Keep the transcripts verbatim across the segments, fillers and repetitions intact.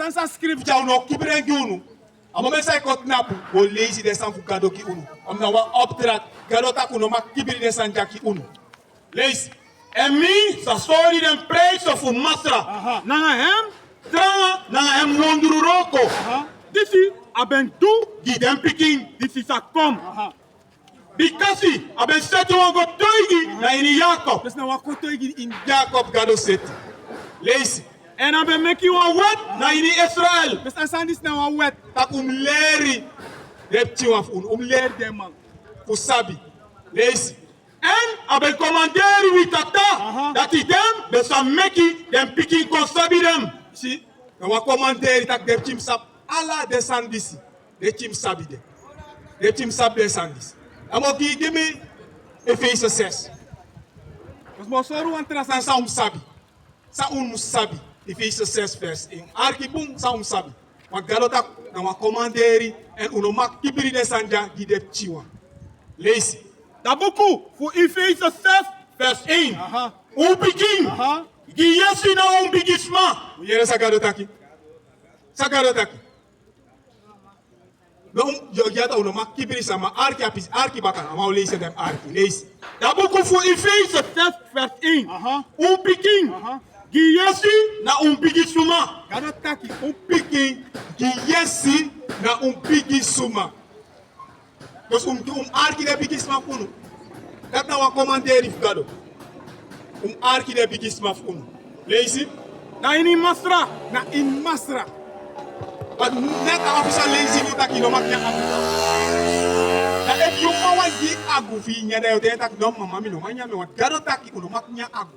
San sa skrifi dya, un no o kibri en gi unu. A moment san yu kon tnapu, un o leisi den sani fu Gado gi unu. A na wan opdracht. Gado taki un no mag kibri den sani dya gi unu. Leisi. Èn mi sa sori den prijsi fu Masra. Aha. Nanga hem. Tranga nanga hem wondru wroko. Aha. Disi a ben du. Gi den pikin. Disi sa kon. Aha. Bikasi a ben seti wan kotoigi na ini Yakob. Dus na wan kotoigi ini Yakob Gado seti. Leisi. Èn a ben meki wan wet na ini Israel. Dus a sani disi na wan wet. Taki un mus leri den pikinwan fu unu, un mus leri den man fu sabi. Leisi. Èn a ben komanderi wi tata, aha, dati den ben sa meki den pikin kon sabi den. Si, na wan komanderi taki den pikin mus sabi ala den sani disi. Den pikin mus sabi den. Den pikin mus sabi den sani disi. A mu gi, gi mi Efese zes. Wi mus sori wan tra sani san un mus sabi. San un mus sabi. Efese zes vers één. Arki bun san un mus sabi. Want Gado taki na wan komanderi, èn un no mag kibri den sani dya gi den pikinwan. Leisi. Da buku fu Efese zes vers één. Aha. Un pikin. Aha. Gi yesi na un bigisma. Un yere san Gado taki. San Gado taki. No, un, yu, yu, un no mag kibri sama. Arki a pisi, arki baka. A man o leisi, den mus arki. Leisi. Da buku fu Efese zes vers één. Aha. Un pikin. Aha. Gi yesi na un bigisma. Gado taki un pikin. Gi yesi na un bigisma. Dus un, un mus arki den bigisma fu unu. Dati na wan komanderi fu Gado. Un mus arki den bigisma fu unu. Leisi. Na ini Masra. Na ini Masra. Want net a official leisi no taki yu no mag nyan agu. Dan efu yu mama wani gi yu agu fu yu nyan, dan yu o taki no mama, mi no man nyan, mi, want Gado taki un no mag nyan agu.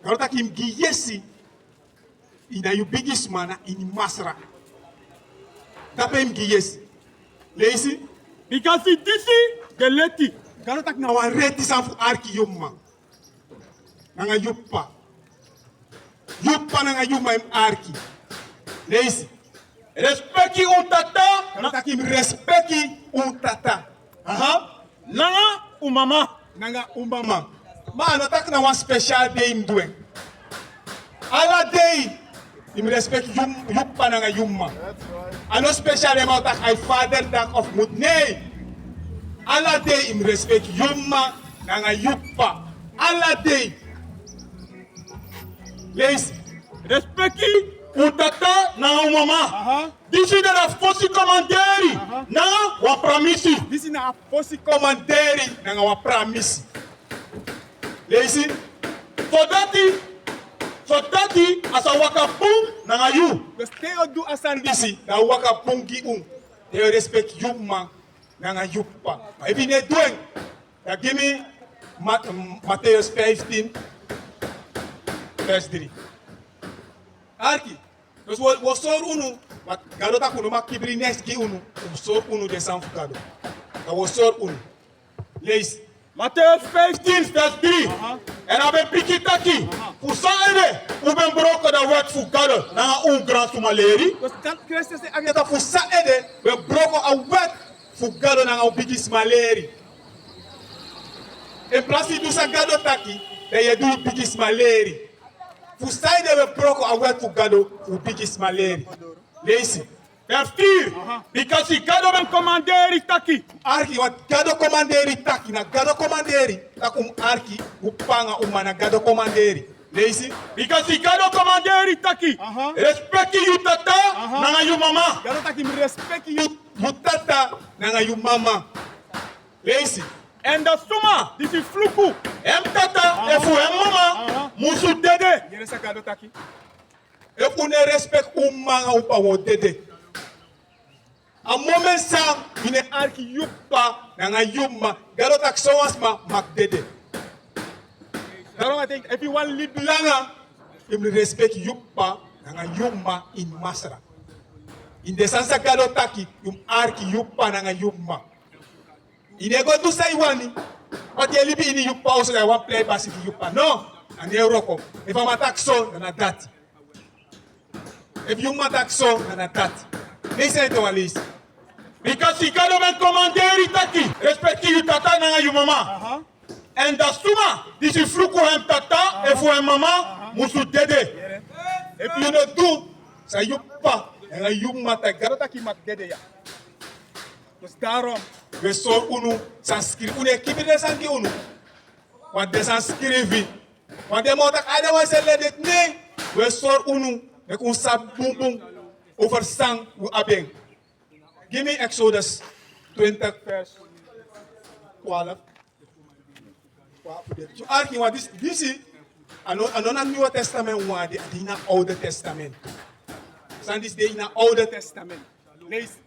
Gado taki yu mus gi yesi. Ini yu bigisma na ini Masra. Dape yu mus gi yesi. Leisi. Bikasi disi de leti. Gado taki na wan leti san fu arki yu mama. Nanga yu p'pa. Yu p'pa nanga yu mama yu mus arki. Leisi. Respeki un tata. Gado taki yu mus respeki un tata. Aha. Nanga un mama. Nanga un mama. Ma a no taki na wan special dei yu mus du en. Ala dei yu mus respeki yu, yu p'pa nanga yu mama. A no special dei, ma un taki a yu fatherdag of motherdag. Ala dei yu mus respeki yu mama nanga yu p'pa. Ala dei. Leisi. Respeki un tata nanga un mama. Aha. Disi na a fosi komanderi. Aha. Nanga wan pramisi. Disi na a fosi komanderi nanga wan pramisi. Leisi. Sodati, sodati a sa waka bun nanga yu. Dus te yu o du a sani disi, dan a o waka bun gi un. Te yu o respeki yu mama nanga yu p'pa. Ma efu yu no e du en, dan gi mi Ma-, Mateus vijftien, vers drie. Arki. Dus wi o, wi o sori unu, ma Gado taki un no mag kibri neks gi unu, un mus sori unu den sani fu Gado. Dan wi o sori unu. Leisi. Mateus vijftien, vers drie. Aha. Èn a ben piki taki, aha, fu san ede un ben broko a wet fu Gado nanga un gransma leri? Dus kan Kristus e akisi taki fu san ede un ben broko a wet fu Gado nanga un bigisma leri? In plaats fu du san Gado taki, dan yu e du yu bigisma leri. Fu san ede un ben broko a wet fu Gado fu un bigisma leri? Leisi. Vers vier. Aha. Bikasi Gado ben komanderi taki. Arki, want Gado komanderi taki, na Gado komanderi taki un mus arki un p'pa nanga un mama, na Gado komanderi. Leisi. Bikasi Gado komanderi taki. Aha. Respeki yu tata, aha, nanga yu mama. Gado taki mus respeki yu, yu tata nanga yu mama. Leisi. Èn da suma disi fluku en tata, aha, efu en mama, aha, musu dede. Yere san Gado taki. Efu un no e respeki un mama nanga un p'pa, un o dede. A moment san yu no e arki yu p'pa nanga yu mama, Gado taki sowan sma mag dede. Daarom a taki efu yu wani libi langa, yu mus respeki yu p'pa nanga yu mama ini Masra. Ini den sani san Gado taki, yu mus arki yu p'pa nanga yu mama. Yu no e go du san yu wani. Wan dei yu e libi ini yu p'pa oso, dan yu wani prei basi gi yu p'pa. No, a no e wroko. Efu a mama taki so, dan na dati. Efu yu mama taki so, dan na dati. Leisi en te wan leisi. Bikasi Gado ben komanderi taki, respeki yu tata nanga yu mama. Aha. Èn da suma disi fluku en tata, aha, efu en mama, aha, musu dede. Efu yu no du San yu p'pa nanga yu m'ma taki, Gado taki yu maki dede ya. Dus daarom, we sori unu san skrifi, unu e kibi den sani gi unu. Want den sani skrifi, want den man o taki a den wan seni leti, nee, we sori unu, meki un sabi bunbun over san un abi en. Gi mi Exodus twintig vers twaalf. Arki, want disi, disi, a no, a no na Nieuwe Testament wan, a de ini a Oude Testament. San disi de ini a Oude Testament. Leisi.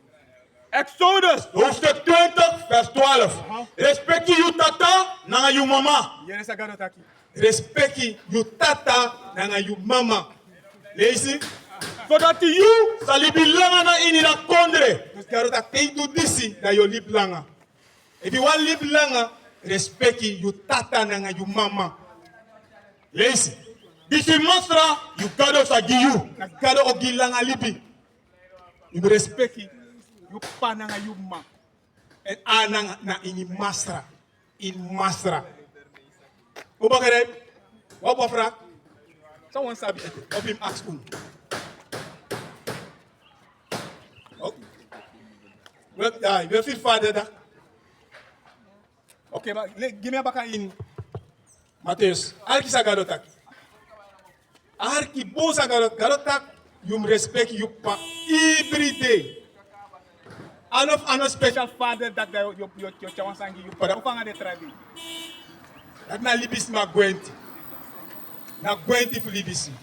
Exodus, hoofdstuk twintig, vers twaalf. Aha. Respeki yu tata nanga yu mama. Yere san Gado taki. Respeki yu tata nanga yu mama. Leisi. Sodati yu sa libi langa na ini a kondre. Dus Gado taki te yu du disi, dan yu o libi langa. Efu yu wani libi langa, respeki yu tata nanga yu mama. Leisi. Disi Masra yu Gado sa gi yu. Na Gado o gi langa libi. Yu mus respeki yu p'pa nanga yu m'ma. Èn a nanga na ini Masra. Ini Masra. Un begrijp? Wan bofra. San wan sabi ete. Of yu mus aksi unu. Ok. We, ya, we firi Vader dak. Ok, ma, le, gi mi a baka ini Mateus. Arki san Gado taki. Arki bun san Gado, Gado taki yu mus respeki yu p'pa ibri dei. A no, a no special Vader dak, dan yu, yu, yu, yu tyari wan sani gi yu p'pa, dan un fanga den tra dei. Dati na libisma gwenti. Na gwenti fu libisma.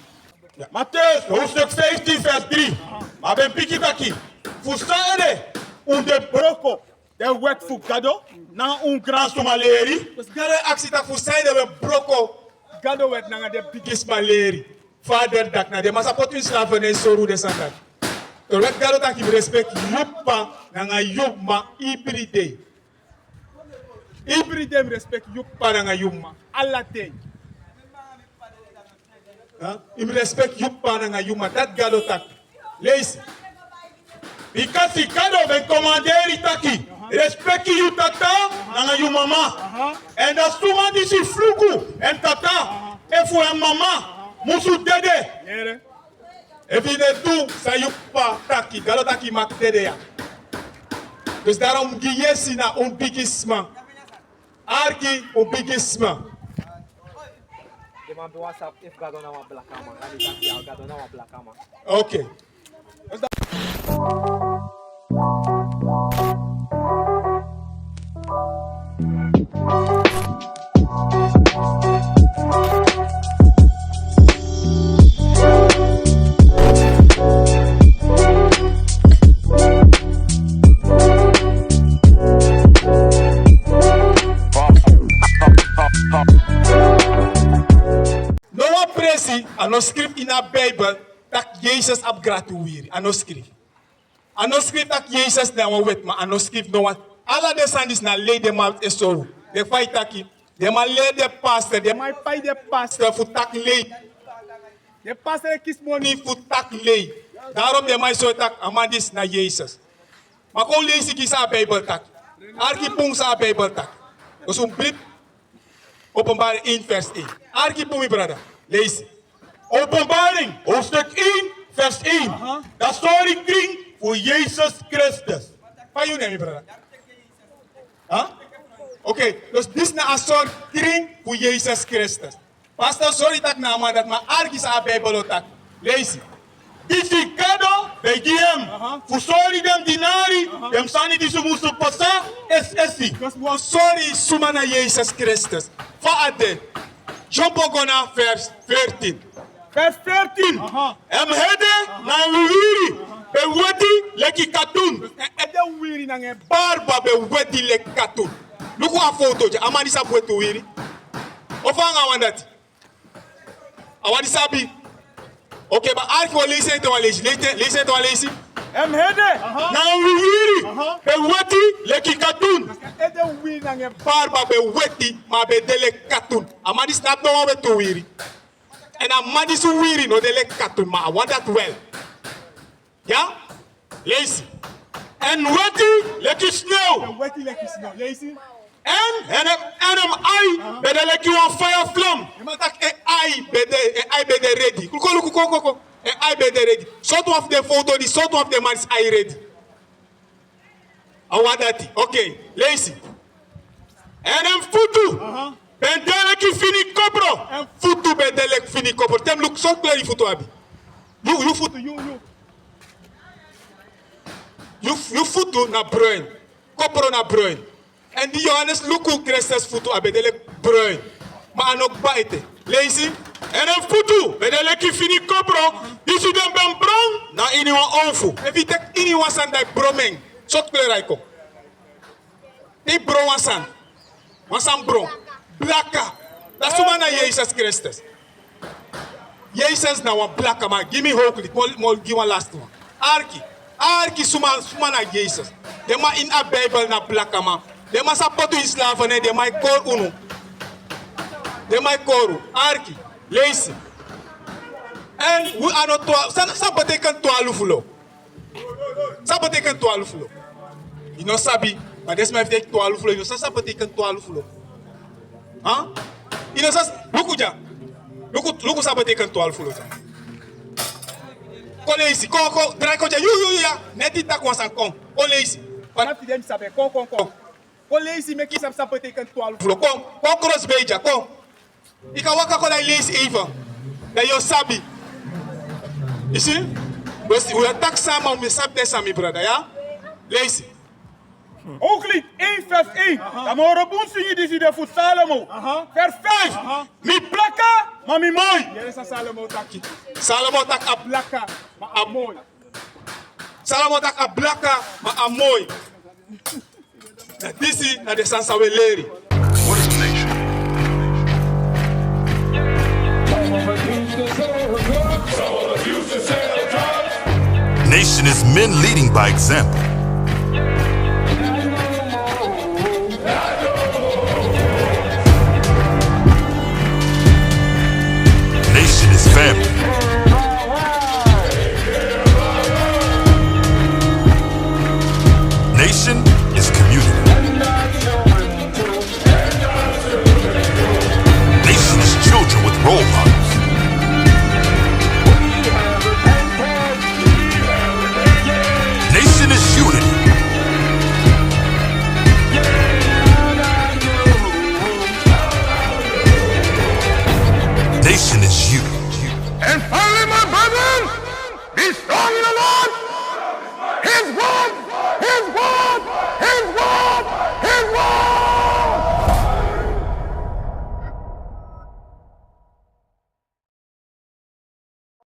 Ya. Mateus, hoofdstuk vijftien, vers drie. Ma a ben piki taki, fu sanede un de broko den wet fu Gado nanga un gransumaleri. Dus Gado e aksi taki fu sanede un e broko Gado wet nanga den bigismaleri. Vader dak na den man sa poti un slavernij, sori un den sani dati. Terwijl Gado taki yu mus respeki yu p'pa nanga yu m'ma ibri dei. Ibri dei yu mus respeki yu p'pa nanga yu m'ma. Ala dei. Yu mus respeki yu p'pa nanga yu m'ma, dati Gado taki. Leisi. Bikasi Gado ben komanderi taki, respeki yu tata nanga yu mama. Èn dan suma disi fluku en tata efu en mama musu dede. Efu yu no e du san yu p'pa taki, Gado taki yu maki dede ya. Dus daarom gi yesi na un bigisma. Arki un bigisma. Den man ben wani sabi efu Gado na wan blakaman. Gado na wan blakaman. Ok. No wan presi a no skrifi ini a Bijbel taki Yesus abi grati wiri. A no skrifi. A no skrifi taki Yesus na wan wetiman, a no skrifi no wan. Ala den sani disi na lei den man e sori. Den fu taki, den man leri den pastor, den man e pai den pastor fu taki lei. Den pastor e kisi moni fu taki lei. Daarom den man e sori taki a man disi na Yesus. Ma kon leisi gi san a Bijbel taki. Arki bun san a Bijbel taki. Dus un bribi Openbaring één vers één. Arki bun mi brada. Leisi. Openbaring, hoofdstuk één, vers één. Aha. Dan sori krin fu Yesus Kristus. Fa yu nen, mi brada? Ha? Ok, dus disi na a sori krin fu Yesus Kristus. Pastor sori taki na a man dati, ma arki san a Bijbel o taki. Leisi. Disi Gado ben gi en, aha, fu sori den dinari, aha, den sani disi musu pasa, esi, esi. Dus wi o sori suma na Yesus Kristus. Fa a de? Dyompo go na vers veertien. Vers veertien. Aha. En ede, aha, nanga en wiwiri ben weti leki katun. Dus en ede, wiwiri nanga en barba ben weti leki katun. Luku a foto dya, a man disi abi weti wiwiri. Efu a nanga a wan dati. A wan di sabi. Ok, ma arki, wi o leisi en te wan leisi. Leisi en te, leisi en te wan leisi. En ede, aha, nanga en wiwiri, aha, ben weti leki katun. Ede, wiwiri nanga en barba ben weti, ma a ben de leki katun. A man disi no abi no wan weti wiwiri. En a man disi wiwiri no de leki katun, ma a wan dati wel. Ya? Leisi. En weti leki snew. En weti leki snew. Leisi. En, en en, en en ai, aha, ben de leki wan faya flam. Yu man taki en ai ben de, en ai ben de redi. Kon, kon, kon, kon, kon. En ai ben de redi. Sortu wan fu den foto di, sortu wan fu den man disi ai redi. A wan dati. Oké, leisi. En en futu ben de leki fini kopro. En futu ben de leki fini kopro. Te mi luku, sortu kleur yu futu abi? Yu, yu futu, yu, yu. Yu, yu futu na bruin. Kopro na bruin. En di Yohanes luku Kristus futu, a ben de leki bruin. Ma a no kba ete. Leisi. En en futu ben de leki fini kopro, disi den ben bron na ini wan onfu. Efu yu teki ini wan sani dan yu bron en, sortu kleur ai kon? Te yu bron wan sani, wan sani bron, blaka. Dan suma na Yesus Kristus? Yesus na wan blakaman. Gi mi hoklik, mi o, mi o gi wan lasti wan. Arki, arki suma, suma na Yesus. Den man ini a Bijbel na blakaman. Den man sa poti unu ini slavernij, den man e kori unu. Den man e kori unu. Arki, leisi. En wi a no twa-, san, san betekent twalufu lo? San betekent twalufu lo? Yu no sabi, ma den sma e taki twalufu lo, yu no sabi san betekent twalufu lo. Ha? Yu no sabi, luku dya. Luku, luku san betekent twalufu lo dya. Kon leisi, kon, kon, drai kon dya, yu, yu, yu, ya. Neti taki wan sani, kon, kon leisi. Fanafu den mi sabi, kon, kon, kon. Kon leisi, meki yu sabi san betekent twalufu lo. Kon, kon krosbei dya, kon. Yu kan waka kon dan yu leisi even. Dan yu o sabi. Yu si? Wi o taki sama, wi sabi den sani, mi brada, ya? Leisi. Hooglied één vers één. Aha. Dan moro bun singi disi de fu Salomo. Aha. Vers vijf. Aha. Mi blaka, ma mi moi. Yere san Salomo taki. Salomo taki a blaka, ma a moi. Salomo taki a blaka, ma a moi. Na disi na den sani san wi e leri. What is a nation? Nation is men leading by example. Nation is family. Nation is community. Nation is children with role models. Nation is unity. Nation is you. And finally, my brethren, be strong in the Lord. His word, his word,